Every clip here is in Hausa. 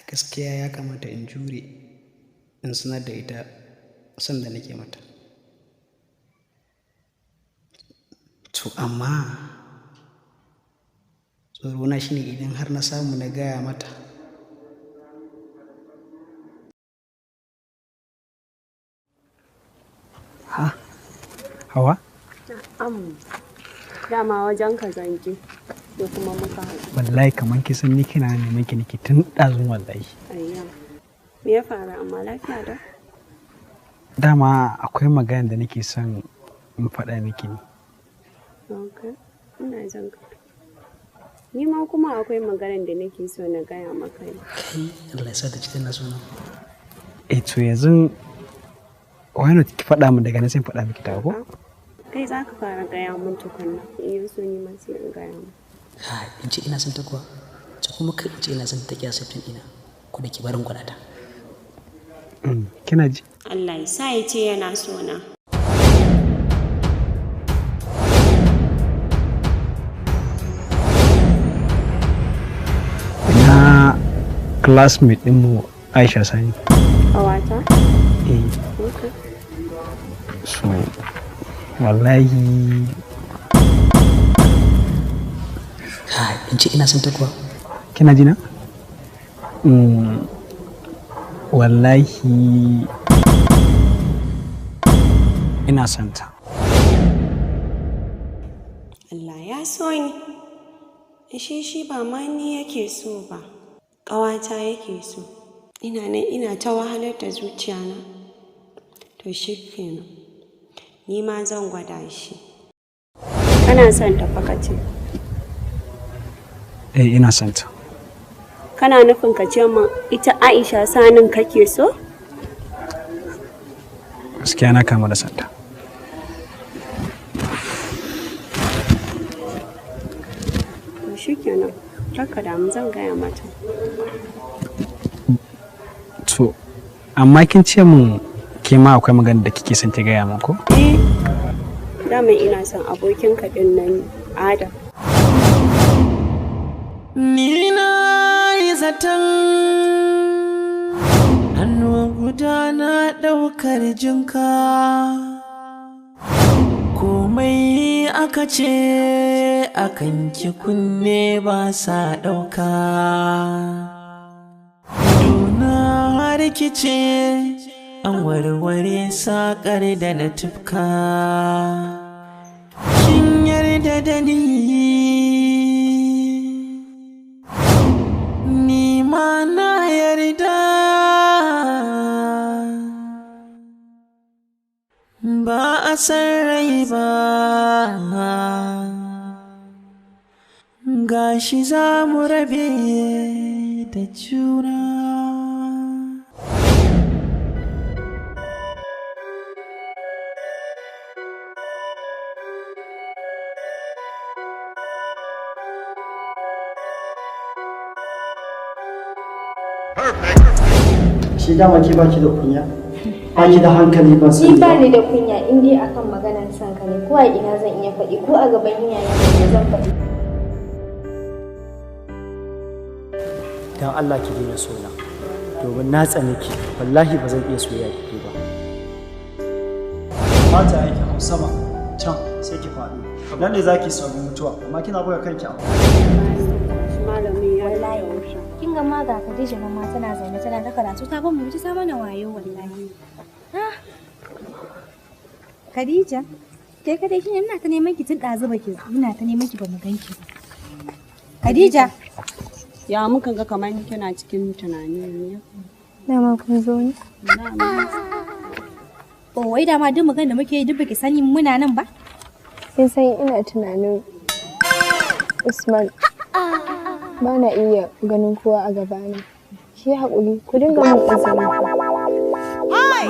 Gaskiya ya kamata in jure in sanar da ita son da nake mata. To amma tsorona shine idan har na samu na gaya mata, Ha? Hawa? Na'am. Dama wajen ka zan je, da kuma muka haɗu. Wallahi kamar kin san ni kina neman ki nake tun ɗazun wallahi. Ayya. Me ya faru amma lafiya da? Dama akwai magana da nake son in faɗa miki ne. Okay. Ina jin ka. Ni ma kuma akwai maganar da nake so na gaya maka ne. Kai, Allah ya sa ta ci tana so na. Eh to yanzu why not ki faɗa min daga nan sai in faɗa miki ta ko? Kai za ka fara gaya mun tukunna. In ya so ni ma sai in gaya mun. Kai, in ce ina son ta kuwa? Ta kuma kai in ce ina son ta ƙi accepting ɗina. Ko da ke barin gwada ta. Kina ji? Allah ya sa ya ce yana so na. Ina classmate ɗinmu Aisha Sani. Ƙawata? Eh. Okay. So wallahi Kai, in ce ina son ta kuwa? Kina ji na? Wallahi ina son ta. Allah ya so ni. Ashe shi ba ma ni yake so ba. Ƙawata yake so. Ina nan ina ta wahalar da zuciyana. To shi kenan. Ni ma zan gwada shi. Kana son ta fa ka ce? Eh, ina son ta. Kana nufin ka ce min ita Aisha Sanin kake so? Gaskiya na kama da son ta. To shi kenan. Kar ka damu, zan gaya mata. To, amma kin ce min ke ma akwai magana da kike son ki gaya min ko? Eh, dama ina son abokinka ɗin nan Adam. Ni na yi zaton hannu guda na ɗaukar jinka, komai aka ce akan ki kunne ba sa ɗauka. Duna rikice an warware saƙar da na tufka. Kin yarda da ni, ni ma na yarda. Ba a san rai ba, gashi za mu rabe da juna. Shi dama ke baki da kunya, baki da hankali, ban Ni sani ba ni da kunya in dai akan maganar son ka ne, ko a ina zan iya faɗi, ko a gaban iyayen ne zan faɗi. Dan Allah ki daina sona, domin na tsane ki, wallahi ba zan iya soyayya da ke ba. Mata yake hau sama can sai ki faɗo, nan ne zaki samu mutuwa, amma kina buga kanki a Malamin ya Wallahi. Kin ga ma ga Khadija nan ma tana zaune tana ta karatu, ta ban mu ta mana wayo wallahi. Ah. Khadija, ke kadai kin ina ta neman ki tun ɗazu ba ki, ina ta neman ki ba mu ganki ba. Khadija. Ya muka ga kamar kina cikin tunani ne. Dama kun zo ne? Oh, wai dama duk magana da muke yi duk baki sani muna nan ba? Kin san ina tunanin Usman, ba na iya ganin kowa a gabana. Ki haƙuri, ku dinga mun izini.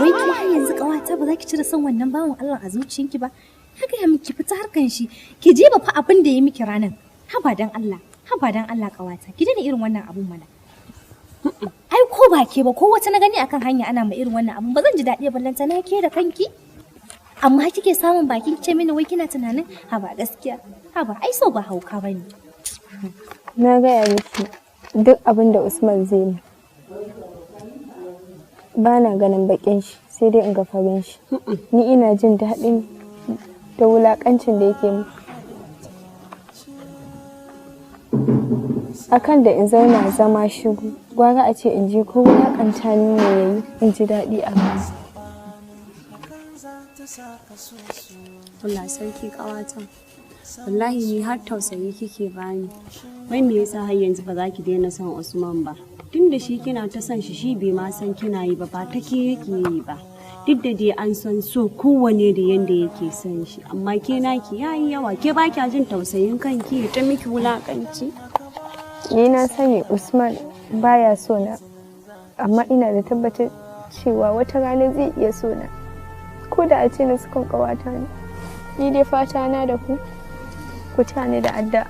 Wai ki har yanzu ƙawata ba za ki cire son wannan bawan Allah a zuciyanki ba? Ya gaya miki fita harkan shi, ki je ba fa abin da ya miki ranan. Haba dan Allah, haba dan Allah ƙawata, ki daina irin wannan abun mana. Ai ko ba ke ba, ko wata na gani akan hanya ana ma irin wannan abun ba zan ji daɗi ba, ballanta na ke da kanki. Amma kike samun bakin ce mini wai kina tunanin, haba gaskiya, haba ai so ba hauka bane. Na gaya miki duk abin da Usman zai yi. Ba na ganin baƙin shi, sai dai in ga farin shi. Ni ina jin daɗin da wulaƙancin da yake mu. Akan da in zauna zama shigo, gwara a ce in ji ko wulaƙanta ni ne yayi, in ji daɗi a ransa. Allah sarki ƙawata. Wallahi ni har tausayi kike bani. Wai me yasa har yanzu ba za ki daina son Usman ba? Tun da shi kina ta son shi, shi bai ma san kina yi ba, ba ta ke yake yi ba. Duk da dai an san so kowane da yanda yake son shi, amma ke naki yayi yawa, ke ba kya jin tausayin kanki ya ta miki wulakanci. Ni na sani Usman baya so na, amma ina da tabbatar cewa wata rana zai iya so na. Ko da a ce na sukan ƙawata ne. Ni dai fata na da ku, ku ta ni da addu'a.